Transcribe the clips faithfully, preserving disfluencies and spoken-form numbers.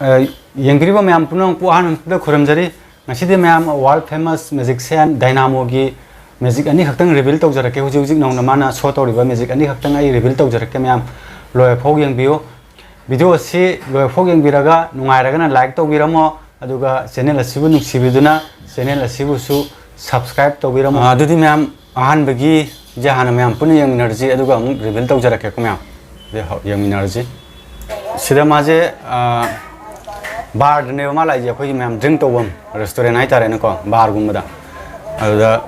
ꯑ, ꯌꯦꯡꯕꯤꯔꯤꯕ ꯃꯌꯥꯝ ꯄꯨꯝꯅꯃꯛꯄꯨ ꯑꯍꯥꯟꯕꯗ ꯈꯨꯔꯨꯝꯖꯔꯤ꯫ ꯉꯁꯤꯗꯤ ꯃꯌꯥꯝ world famous magician Dynamo ꯒꯤ magic ꯑꯅꯤꯈꯛꯇꯪ reveal ꯇꯧꯖꯔꯛꯀꯦ꯫ ꯍꯧꯖꯤꯛ ꯍꯧꯖꯤꯛ ꯅꯧꯅ ꯃꯥꯅ show ꯇꯧꯔꯤꯕ magic ꯑꯅꯤꯈꯛꯇꯪ ꯑꯩ reveal ꯇꯧꯖꯔꯛꯀꯦ꯫ ꯃꯌꯥꯝ ꯂꯣꯏꯐꯥꯎ ꯌꯦꯡꯕꯤꯌꯨ꯫ Video ꯑꯁꯤ ꯂꯣꯏꯐꯥꯎ ꯌꯦꯡꯕꯤꯔꯒ ꯅꯨꯡꯉꯥꯏꯔꯒꯅ like ꯇꯧꯕꯤꯔꯝꯃꯣ, ꯑꯗꯨꯒ channel ꯑꯁꯤꯕꯨ ꯅꯨꯡꯁꯤꯕꯤꯗꯨꯅ channel ꯑꯁꯤꯕꯨꯁꯨ subscribe ꯇꯧꯕꯤꯔꯝꯃꯣ꯫ ꯑ, ꯑꯗꯨꯗꯤ ꯃꯌꯥꯝ ꯑꯍꯥꯟꯕꯒꯤꯁꯦ ꯍꯥꯟꯅ ꯃꯌꯥꯝ ꯄꯨꯟꯅ ꯌꯦꯡꯃꯤꯟꯅꯔꯁꯤ, ꯑꯗꯨꯒ ꯑꯃꯨꯛ reveal ꯇꯧꯖꯔꯛꯀꯦꯀꯣ ꯃꯌꯥꯝ꯫ ꯑꯗꯨꯗꯤ ꯍꯧ-, ꯌꯦꯡꯃꯤꯟꯅꯔꯁꯤ꯫ ꯁꯤꯗ ꯃꯥꯁꯦ, ꯑ, bar ꯗꯅꯦꯕ ꯃꯥ ꯂꯥꯛꯏꯁꯦ, ꯑꯩꯈꯣꯏꯒꯤ ꯃꯌꯥꯝ drink ꯇꯧꯐꯝ restaurant ꯍꯥꯏꯇꯥꯔꯦꯅꯦꯀꯣ, bar ꯒꯨꯝꯕꯗ꯫ ꯑꯗꯨꯗ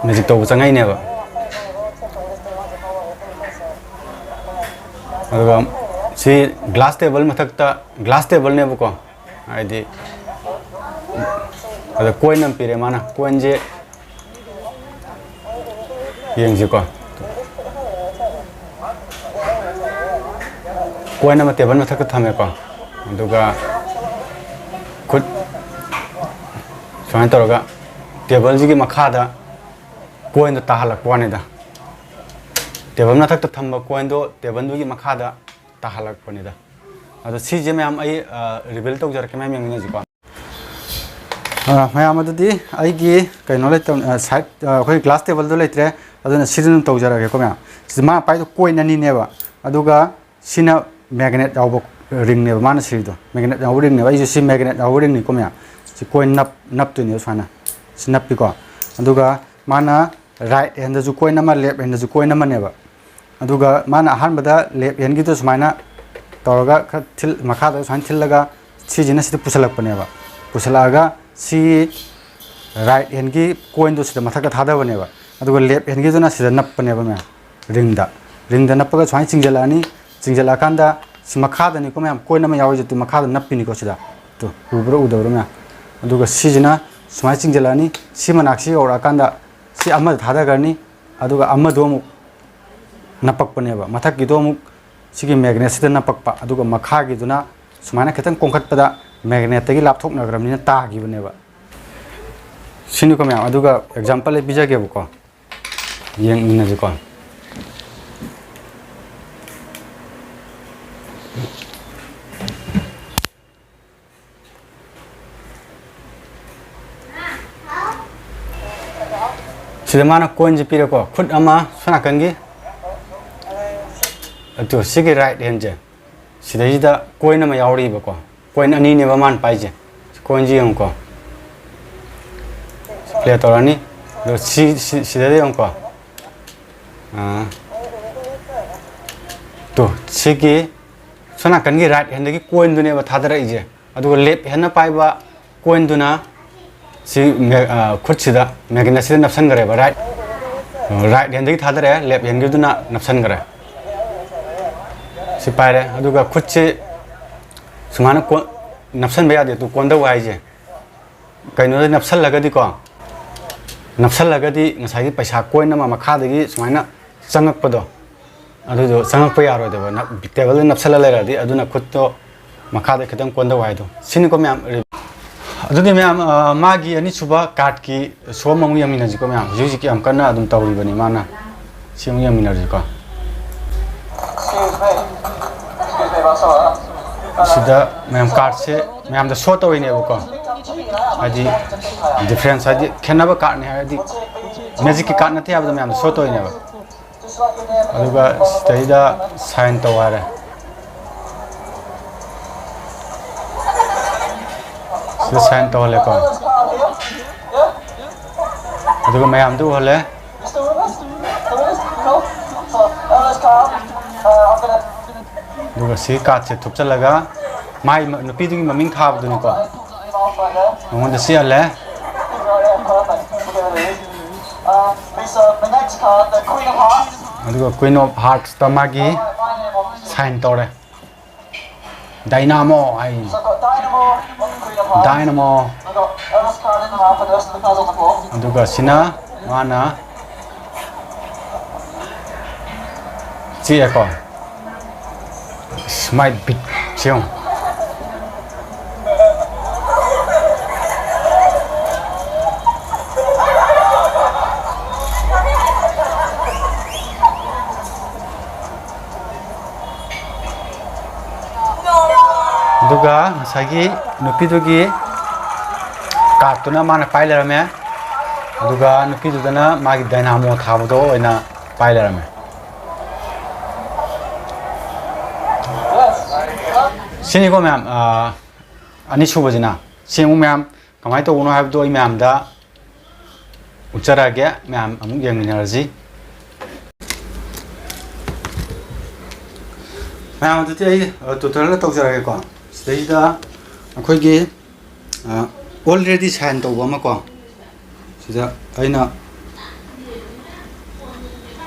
magic ꯇꯧꯕ ꯆꯪꯉꯛꯏꯅꯦꯕ꯫ ꯑꯗꯨꯒ ꯁꯤ glass table ꯃꯊꯛꯇ, glass table ꯅꯦꯕꯀꯣ, ꯍꯥꯏꯗꯤ, ꯑꯗ coin ꯑꯃ ꯄꯤꯔꯦ ꯃꯥꯅ, coin ꯁꯦ ꯌꯦꯡꯁꯤꯀꯣ꯫ Coin ꯑꯃ table ꯃꯊꯛꯇ ꯊꯝꯃꯦꯀꯣ, ꯑꯗꯨꯒ ꯈꯨꯠ ꯁꯨꯃꯥꯏꯅ ꯇꯧꯔꯒ table ꯁꯤꯒꯤ ꯃꯈꯥꯗ coin ꯗꯣ ꯇꯥꯍꯜꯂꯛꯄ ꯋꯥꯅꯤꯗ꯫ Table ꯃꯊꯛꯇ ꯊꯝꯕ coin ꯗꯣ table ꯗꯨꯒꯤ ꯃꯈꯥꯗ ꯇꯥꯍꯜꯂꯛꯄꯅꯤꯗ꯫ ꯑꯗꯣ ꯁꯤꯁꯦ ꯃꯌꯥꯝ ꯑꯩ, ꯑ, reveal ꯇꯧꯖꯔꯛꯀꯦ, ꯃꯌꯥꯝ ꯌꯦꯡꯃꯤꯟꯅꯁꯤꯀꯣ꯫ ꯑ, ꯃꯌꯥꯝ, ꯑꯗꯨꯗꯤ ꯑꯩꯒꯤ ꯀꯩꯅꯣ ꯂꯩꯇꯕ, ꯑ, side, ꯑ, ꯑꯩꯈꯣꯏ glass table ꯗꯣ ꯂꯩꯇ꯭ꯔꯦ, ꯑꯗꯨꯅ ꯁꯤꯗ ꯑꯗꯨꯝ ꯇꯧꯖꯔꯛꯑꯒꯦꯀꯣ ꯃꯌꯥꯝ꯫ ꯁꯤꯗ ꯃꯥꯅ ꯄꯥꯏꯗꯣ coin ꯑꯅꯤꯅꯦꯕ, ꯑꯗꯨꯒ ꯁꯤꯅ magnet ꯌꯥꯎꯕ ring ꯅꯦꯕ ꯃꯥꯅ ꯁꯤꯔꯤꯗꯣ, magnet ꯌꯥꯎꯕ ring ꯅꯦꯕ꯫ ꯑꯩꯁꯨ ꯁꯤ magnet ꯌꯥꯎꯕ ring ꯅꯤꯀꯣ ꯃꯌꯥꯝ꯫ ꯁꯤ coin ꯅꯞ-, ꯅꯞꯇꯣꯏꯅꯦꯕ ꯁꯨꯃꯥꯏꯅ, ꯁꯤ ꯅꯞꯄꯤꯀꯣ꯫ ꯑꯗꯨꯒ ꯃꯥꯅ right hand ꯗꯁꯨ coin ꯑꯃ, left hand ꯗꯁꯨ coin ꯑꯃꯅꯦꯕ꯫ ꯑꯗꯨꯒ ꯃꯥꯅ ꯑꯍꯥꯟꯕꯗ left hand ꯒꯤꯗꯣ ꯁꯨꯃꯥꯏꯅ ꯇꯧꯔꯒ ꯈꯔ ꯊꯤꯜ-, ꯃꯈꯥꯗ ꯁꯨꯃꯥꯏꯅ ꯊꯤꯜꯂꯒ ꯁꯤꯁꯤꯅ ꯁꯤꯗ ꯄꯨꯁꯜꯂꯛꯄꯅꯦꯕ꯫ ꯄꯨꯁꯜꯂꯛꯑꯒ ꯁꯤ right hand ꯒꯤ coin ꯗꯣ ꯁꯤꯗ ꯃꯊꯛꯇ ꯊꯥꯗꯕꯅꯦꯕ꯫ ꯑꯗꯨꯒ left hand ꯒꯤꯗꯨꯅ ꯁꯤꯗ ꯅꯞꯄꯅꯦꯕ ꯃꯌꯥꯝ, ring ꯗ꯫ Ring ꯗ ꯅꯞꯄꯒ ꯁꯨꯃꯥꯏꯅ ꯆꯤꯡꯁꯤꯜꯂꯛꯑꯅꯤ꯫ ꯆꯤꯡꯁꯤꯜꯂꯛꯑꯀꯥꯟꯗ ꯁꯤ ꯃꯈꯥꯗꯅꯤꯀꯣ ꯃꯌꯥꯝ, coin ꯑꯃ ꯌꯥꯎꯔꯤꯁꯦ ꯇꯨ ꯃꯈꯥꯗ ꯅꯞꯄꯤꯅꯤꯀꯣ ꯁꯤꯗ꯫ ꯇꯨ, ꯎꯕ꯭ꯔꯥ ꯎꯗꯕ꯭ꯔꯥ ꯃꯌꯥꯝ? ꯑꯗꯨꯒ ꯁꯤꯁꯤꯅ ꯁꯨꯃꯥꯏꯅ ꯆꯤꯡꯁꯤꯜꯂꯛꯑꯅꯤ꯫ ꯁꯤ ꯃꯅꯥꯛꯁꯤ ꯌꯧꯔꯛꯑꯀꯥꯟꯗ ꯁꯤ ꯑꯃꯗ ꯊꯥꯗꯈ꯭ꯔꯅꯤ꯫ ꯑꯗꯨꯒ ꯑꯃꯗꯣ ꯑꯃꯨꯛ ꯅꯞꯄꯛꯄꯅꯦꯕ꯫ ꯃꯊꯛꯀꯤꯗꯣ ꯑꯃꯨꯛ ꯁꯤꯒꯤ magnet ꯁꯤꯗ ꯅꯞꯄꯛꯄ, ꯑꯗꯨꯒ ꯃꯈꯥꯒꯤꯗꯨꯅ ꯁꯨꯃꯥꯏꯅ ꯈꯤꯇꯪ ꯀꯣꯟꯈꯠꯄꯗ magnet ꯇꯒꯤ ꯂꯥꯞꯊꯣꯛꯅꯈ꯭ꯔꯕꯅꯤꯅ ꯇꯥꯈꯤꯕꯅꯦꯕ꯫ ꯁꯤꯅꯤꯀꯣ ꯃꯌꯥꯝ, ꯑꯗꯨꯒ example ꯑꯩ ꯄꯤꯖꯒꯦꯕꯀꯣ, ꯌꯦꯡꯃꯤꯟꯅꯁꯤꯀꯣ꯫ ꯁꯤꯗ ꯃꯥꯅ coinꯁꯦ ꯄꯤꯔꯦꯀꯣ, ꯈꯨꯠ ꯑꯃ ꯁꯣꯝ ꯅꯥꯀꯟꯒꯤ, ꯑꯗꯨ ꯁꯤꯒꯤ right handꯁꯦ, ꯁꯤꯗꯩꯁꯤꯗ coin ꯑꯃ ꯌꯥꯎꯔꯤꯕꯀꯣ, coin ꯑꯅꯤꯅꯦꯕ ꯃꯥꯅ ꯄꯥꯏꯁꯦ꯫ Coinꯁꯦ ꯌꯦꯡꯉꯨꯀꯣ, play ꯇꯧꯔꯅꯤ꯫ ꯑꯗꯣ ꯁꯤ, ꯁꯤ, ꯁꯤꯗꯗꯤ ꯌꯦꯡꯉꯨꯀꯣ, ꯑꯥ, ꯇꯨ, ꯁꯤꯒꯤ ꯁꯣꯝ ꯅꯥꯀꯟꯒꯤ right handꯗꯒꯤ coinꯗꯨꯅꯦꯕ ꯊꯥꯗꯔꯛꯏꯁꯦ, ꯑꯗꯨꯒ left handꯅ ꯄꯥꯏꯕ coinꯗꯨꯅ ꯁꯤ ꯃꯦ-, ꯑ, ꯈꯨꯠꯁꯤꯗ, magnetꯁꯤꯗ ꯅꯞꯁꯟꯈ꯭ꯔꯦꯕ, right, right handꯗꯒꯤ ꯊꯥꯗꯔꯛꯑꯦ, left handꯒꯤꯗꯨꯅ ꯅꯞꯁꯟꯈ꯭ꯔꯦ꯫ ꯁꯤ ꯄꯥꯏꯔꯦ, ꯑꯗꯨꯒ ꯈꯨꯠꯁꯤ ꯁꯨꯃꯥꯏꯅ ꯀꯣꯟ-, ꯅꯞꯁꯟꯕ ꯌꯥꯗꯦ, ꯇꯨ ꯀꯣꯟꯗꯧ ꯍꯥꯏꯁꯦ꯫ ꯀꯩꯅꯣꯗ ꯅꯞꯁꯜꯂꯒꯗꯤꯀꯣ, ꯅꯞꯁꯜꯂꯒꯗꯤ ꯉꯁꯥꯏꯒꯤ ꯄꯩꯁꯥ coin ꯑꯃ ꯃꯈꯥꯗꯒꯤ ꯁꯨꯃꯥꯏꯅ ꯆꯪꯉꯛꯄꯗꯣ, ꯑꯗꯨꯗꯣ ꯆꯪꯉꯛꯄ ꯌꯥꯔꯣꯏꯗꯕ, ꯅꯞ-, tableꯗ ꯅꯞꯁꯜꯂ ꯂꯩꯔꯗꯤ꯫ ꯑꯗꯨꯅ ꯈꯨꯠꯇꯣ ꯃꯈꯥꯗ ꯈꯤꯇꯪ ꯀꯣꯟꯗꯧ ꯍꯥꯏꯗꯣ꯫ ꯁꯤꯅꯤꯀꯣ ꯃꯌꯥꯝ꯫ ꯑꯗꯨꯗꯤ ꯃꯌꯥꯝ, ꯑ, ꯃꯥꯒꯤ ꯑꯅꯤꯁꯨꯕ cardꯀꯤ show ꯑꯃ ꯑꯃꯨꯛ ꯌꯦꯡꯃꯤꯟꯅꯁꯤꯀꯣ ꯃꯌꯥꯝ꯫ ꯍꯧꯖꯤꯛ ꯍꯧꯖꯤꯛ ꯌꯥꯝ ꯀꯟꯅ ꯑꯗꯨꯝ ꯇꯧꯔꯤꯕꯅꯤ ꯃꯥꯅ꯫ ꯁꯤ ꯑꯃꯨꯛ ꯌꯦꯡꯃꯤꯟꯅꯔꯁꯤꯀꯣ꯫ ꯁꯤꯗ ꯃꯌꯥꯝ cardꯁꯦ ꯃꯌꯥꯝꯗ show ꯇꯧꯔꯤꯅꯦꯕꯀꯣ꯫ ꯍꯥꯏꯗꯤ difference, ꯍꯥꯏꯗꯤ ꯈꯦꯠꯅꯕ cardꯅꯤ ꯍꯥꯏꯔꯗꯤ, magicꯀꯤ card ꯅꯠꯇꯦ ꯍꯥꯏꯕꯗꯣ ꯃꯌꯥꯝꯗ show ꯇꯧꯔꯤꯅꯦꯕ꯫ ꯑꯗꯨꯒ ꯁꯤꯗꯩꯗ sign ꯇꯧ ꯍꯥꯏꯔꯦ꯫ ꯁꯤꯗ sign ꯇꯧꯍꯜꯂꯦꯀꯣ꯫ ꯑꯗꯨꯒ ꯃꯌꯥꯝꯗꯨ ꯎꯍꯜꯂꯦ꯫ ꯑꯗꯨꯒ ꯁꯤ cardꯁꯦ ꯊꯨꯞꯆꯜꯂꯒ ꯃꯥꯏ ꯃ-, ꯅꯨꯄꯤꯗꯨꯒꯤ ꯃꯃꯤꯡ ꯊꯥꯕꯗꯨꯅꯤꯀꯣ꯫ ꯃꯉꯣꯟꯗ ꯆꯤꯛꯍꯜꯂꯦ꯫ ꯑꯗꯨꯒ Queen of Heartsꯇ ꯃꯥꯒꯤ sign ꯇꯧꯔꯦ꯫ Dynamo ꯍꯥꯏ꯫ Dynamo꯫ ꯑꯗꯨꯒ ꯁꯤꯅ ꯃꯥꯅ ꯆꯤꯛꯑꯦꯀꯣ꯫ ꯏꯁ, ꯃꯥꯏ ꯕꯤꯠꯁꯦ ꯌꯦꯡꯉꯨ꯫ ꯑꯗꯨꯒ ꯉꯁꯥꯏꯒꯤ ꯅꯨꯄꯤꯗꯨꯒꯤ cardꯇꯨꯅ ꯃꯥꯅ ꯄꯥꯏ ꯂꯩꯔꯝꯃꯦ꯫ ꯑꯗꯨꯒ ꯅꯨꯄꯤꯗꯨꯗꯅ ꯃꯥꯒꯤ ꯗꯥꯏꯅꯥꯃꯣ ꯊꯥꯕꯗꯣ ꯑꯣꯏꯅ ꯄꯥꯏ ꯂꯩꯔꯝꯃꯦ꯫ ꯁꯤꯅꯤꯀꯣ ꯃꯌꯥꯝ, ꯑꯥ, ꯑꯅꯤꯁꯨꯕꯁꯤꯅ꯫ ꯁꯤ ꯑꯃꯨꯛ ꯃꯌꯥꯝ ꯀꯃꯥꯏꯅ ꯇꯧꯕꯅꯣ ꯍꯥꯏꯕꯗꯣ ꯑꯩ ꯃꯌꯥꯝꯗ ꯎꯠꯆꯔꯛꯑꯒꯦ, ꯃꯌꯥꯝ ꯑꯃꯨꯛ ꯌꯦꯡꯃꯤꯟꯅꯔꯁꯤ꯫ ꯃꯌꯥꯝ ꯑꯗꯨꯗꯤ ꯑꯩ, ꯑ, tutorial ꯇꯧꯖꯔꯒꯦꯀꯣ꯫ ꯁꯤꯗꯩꯁꯤꯗ ꯑꯩꯈꯣꯏꯒꯤ, ꯑ, already sign ꯇꯧꯕ ꯑꯃꯀꯣ, ꯁꯤꯗ ꯑꯩꯅ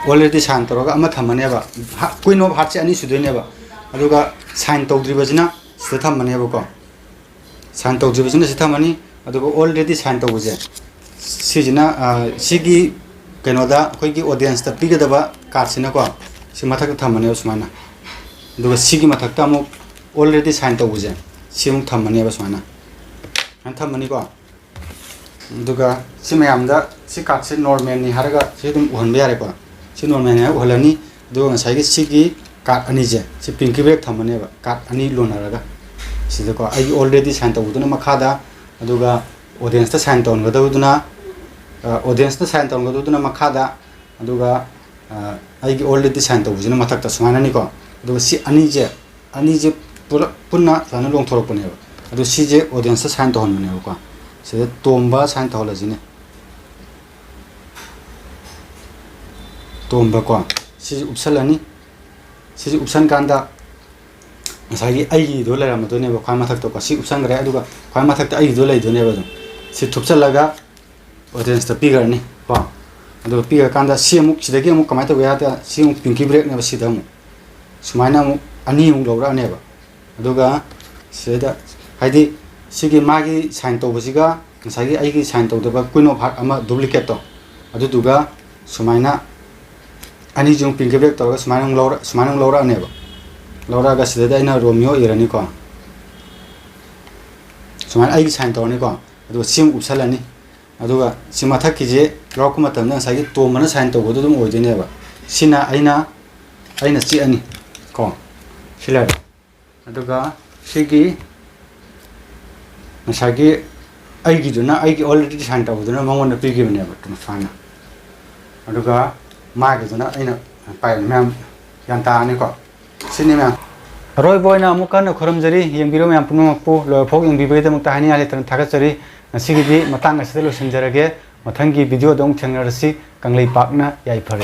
already sign ꯇꯧꯔꯒ ꯑꯃ ꯊꯝꯃꯅꯦꯕ꯫ ꯍꯥ-, Queen of Heartsꯁꯦ ꯑꯅꯤ ꯁꯨꯗꯣꯏꯅꯦꯕ, ꯑꯗꯨꯒ sign ꯇꯧꯗ꯭ꯔꯤꯕꯁꯤꯅ ꯁꯤꯗ ꯊꯝꯃꯅꯦꯕꯀꯣ꯫ Sign ꯇꯧꯗ꯭ꯔꯤꯕꯁꯤꯅ ꯁꯤ ꯊꯝꯃꯅꯤ, ꯑꯗꯨꯒ already sign ꯇꯧꯕꯁꯦ, ꯁꯤꯁꯤꯅ, ꯑ, ꯁꯤꯒꯤ ꯀꯩꯅꯣꯗ ꯑꯩꯈꯣꯏꯒꯤ audienceꯇ ꯄꯤꯒꯗꯕ cardꯁꯤꯅꯀꯣ, ꯁꯤ ꯃꯊꯛꯇ ꯊꯝꯃꯅꯦꯕ ꯁꯨꯃꯥꯏꯅ꯫ ꯑꯗꯨꯒ ꯁꯤꯒꯤ ꯃꯊꯛꯇ ꯑꯃꯨꯛ already sign ꯇꯧꯕꯁꯦ, ꯁꯤ ꯑꯃꯨꯛ ꯊꯝꯃꯅꯦꯕ ꯁꯨꯃꯥꯏꯅ꯫ ꯁꯨꯃꯥꯏꯅ ꯊꯝꯃꯅꯤꯀꯣ꯫ ꯑꯗꯨꯒ ꯁꯤ ꯃꯌꯥꯝꯗ ꯁꯤ cardꯁꯦ normalꯅꯤ ꯍꯥꯏꯔꯒ ꯁꯤ ꯑꯗꯨꯝ ꯎꯍꯟꯕ ꯌꯥꯔꯦꯀꯣ꯫ ꯁꯤ normalꯅꯤ ꯍꯥꯏꯔꯒ ꯎꯍꯜꯂꯅꯤ꯫ ꯑꯗꯨꯒ ꯉꯁꯥꯏꯒꯤ ꯁꯤꯒꯤ card ꯑꯅꯤꯁꯦ, ꯁꯤ pinky break ꯊꯝꯃꯅꯦꯕ, card ꯑꯅꯤ ꯂꯣꯟꯅꯔꯒ꯫ ꯁꯤꯗꯀꯣ ꯑꯩꯒꯤ already sign ꯇꯧꯕꯗꯨꯅ ꯃꯈꯥꯗ, ꯑꯗꯨꯒ audienceꯇ sign ꯇꯧꯍꯟꯒꯗꯕꯗꯨꯅ, ꯑ, audienceꯇ sign ꯇꯧꯍꯟꯒꯗꯕꯗꯨꯅ ꯃꯈꯥꯗ, ꯑꯗꯨꯒ, ꯑ, ꯑꯩꯒꯤ already sign ꯇꯧꯕꯁꯤꯅ ꯃꯊꯛꯇ ꯁꯨꯃꯥꯏꯅꯅꯤꯀꯣ꯫ ꯑꯗꯨꯒ ꯁꯤ ꯑꯅꯤꯁꯦ, ꯑꯅꯤꯁꯦ ꯄꯨꯂꯞ ꯄꯨꯟꯅ ꯁꯨꯃꯥꯏꯅ ꯂꯣꯡꯊꯣꯔꯛꯄꯅꯦꯕ꯫ ꯑꯗꯣ ꯁꯤꯁꯦ audienceꯇ sign ꯇꯧꯍꯟꯕꯅꯦꯕꯀꯣ꯫ ꯁꯤꯗ ꯇꯣꯝꯕ sign ꯇꯧꯍꯜꯂꯁꯤꯅꯦ꯫ ꯇꯣꯝꯕꯀꯣ꯫ ꯁꯤꯁꯦ ꯎꯞꯁꯜꯂꯅꯤ꯫ ꯁꯤꯁꯦ ꯎꯞꯁꯟꯀꯥꯟꯗ ꯉꯁꯥꯏꯒꯤ ꯑꯩꯒꯤꯗꯣ ꯂꯩꯔꯝꯃꯗꯣꯏꯅꯦꯕ ꯈ꯭ꯋꯥꯏ ꯃꯊꯛꯇꯀꯣ꯫ ꯁꯤ ꯎꯞꯁꯟꯈ꯭ꯔꯦ, ꯑꯗꯨꯒ ꯈ꯭ꯋꯥꯏ ꯃꯊꯛꯇ ꯑꯩꯒꯤꯗꯣ ꯂꯩꯗꯣꯏꯅꯦꯕ ꯑꯗꯨꯝ꯫ ꯁꯤ ꯊꯨꯞꯆꯜꯂꯒ audienceꯇ ꯄꯤꯈ꯭ꯔꯅꯤ ꯀꯣ꯫ ꯑꯗꯨꯒ ꯄꯤꯈ꯭ꯔꯀꯥꯟꯗ ꯁꯤ ꯑꯃꯨꯛ, ꯁꯤꯗꯒꯤ ꯑꯃꯨꯛ ꯀꯃꯥꯏꯅ ꯇꯧꯒꯦ ꯍꯥꯏ ꯇꯥꯔꯗꯤ, ꯁꯤ ꯑꯃꯨꯛ pinky breakꯅꯦꯕ꯫ ꯁꯤꯗ ꯑꯃꯨꯛ ꯁꯨꯃꯥꯏꯅ ꯑꯃꯨꯛ ꯑꯅꯤꯃꯨꯛ ꯂꯧꯔꯛꯑꯅꯦꯕ꯫ ꯑꯗꯨꯒ ꯁꯤꯗ, ꯍꯥꯏꯗꯤ, ꯁꯤꯒꯤ ꯃꯥꯒꯤ sign ꯇꯧꯕꯁꯤꯒ ꯉꯁꯥꯏꯒꯤ ꯑꯩꯒꯤ sign ꯇꯧꯗꯕ Queen of Heart ꯑꯃ duplicateꯇꯣ, ꯑꯗꯨꯗꯨꯒ ꯁꯨꯃꯥꯏꯅ ꯑꯅꯤꯁꯤ ꯑꯃꯨꯛ pinky break ꯇꯧꯔꯒ ꯁꯨꯃꯥꯏꯅ ꯑꯃꯨꯛ ꯂꯧꯔ-, ꯁꯨꯃꯥꯏꯅ ꯑꯃꯨꯛ ꯂꯧꯔꯛꯑꯅꯦꯕ꯫ ꯂꯧꯔꯛꯑꯒ ꯁꯤꯗꯩꯗ ꯑꯩꯅ Romeo ꯏꯔꯅꯤꯀꯣ꯫ ꯁꯨꯃꯥꯏꯅ ꯑꯩꯒꯤ sign ꯇꯧꯔꯅꯤꯀꯣ꯫ ꯑꯗꯨꯒ ꯁꯤ ꯑꯃꯨꯛ ꯎꯞꯁꯜꯂꯅꯤ꯫ ꯑꯗꯨꯒ ꯁꯤ ꯃꯊꯛꯀꯤꯁꯦ ꯂꯧꯔꯛꯄ ꯃꯇꯝꯗ ꯉꯁꯥꯏꯒꯤ ꯇꯣꯝꯕꯅ sign ꯇꯧꯕꯗꯣ ꯑꯗꯨꯝ ꯑꯣꯏꯗꯣꯏꯅꯦꯕ꯫ ꯁꯤꯅ ꯑꯩꯅ, ꯑꯩꯅ ꯆꯤꯛꯑꯅꯤ ꯀꯣ, ꯁꯤ ꯂꯩꯔꯦ꯫ ꯑꯗꯨꯒ ꯁꯤꯒꯤ ꯉꯁꯥꯏꯒꯤ ꯑꯩꯒꯤꯗꯨꯅ, ꯑꯩꯒꯤ already sign ꯇꯧꯕꯗꯨꯅ ꯃꯉꯣꯟꯗ ꯄꯤꯈꯤꯕꯅꯦꯕ ꯇꯨꯃꯁꯥꯅ꯫ ꯑꯗꯨꯒ ꯃꯥꯒꯤꯗꯨꯅ ꯑꯩꯅ ꯄꯥꯏꯕ ꯃꯌꯥꯝ ꯒ꯭ꯌꯥꯟ ꯇꯥꯔꯅꯤꯀꯣ꯫ ꯁꯤꯅꯤ ꯃꯌꯥꯝ꯫ ꯑꯔꯣꯏꯕ ꯑꯣꯏꯅ ꯑꯃꯨꯛ ꯍꯟꯅ ꯈꯨꯔꯨꯝꯖꯔꯤ꯫ ꯌꯦꯡꯕꯤꯔꯤꯕ ꯃꯌꯥꯝ ꯄꯨꯝꯅꯃꯛꯄꯨ ꯂꯣꯏꯕ ꯐꯥꯎ ꯌꯦꯡꯕꯤꯕꯒꯤꯗꯃꯛꯇ ꯍꯥꯏꯅꯤꯡꯉꯥꯏ ꯂꯩꯇꯅ ꯊꯥꯒꯠꯆꯔꯤ꯫ ꯉꯁꯤꯒꯤꯗꯤ ꯃꯇꯥꯡ ꯑꯁꯤꯗ ꯂꯣꯏꯁꯤꯟꯖꯔꯒꯦ꯫ ꯃꯊꯪꯒꯤ video ꯗ ꯑꯃꯨꯛ ꯊꯦꯡꯅꯔꯁꯤ꯫ ꯀꯪꯂꯩꯄꯥꯛꯅ ꯌꯥꯏꯐꯔꯦ꯫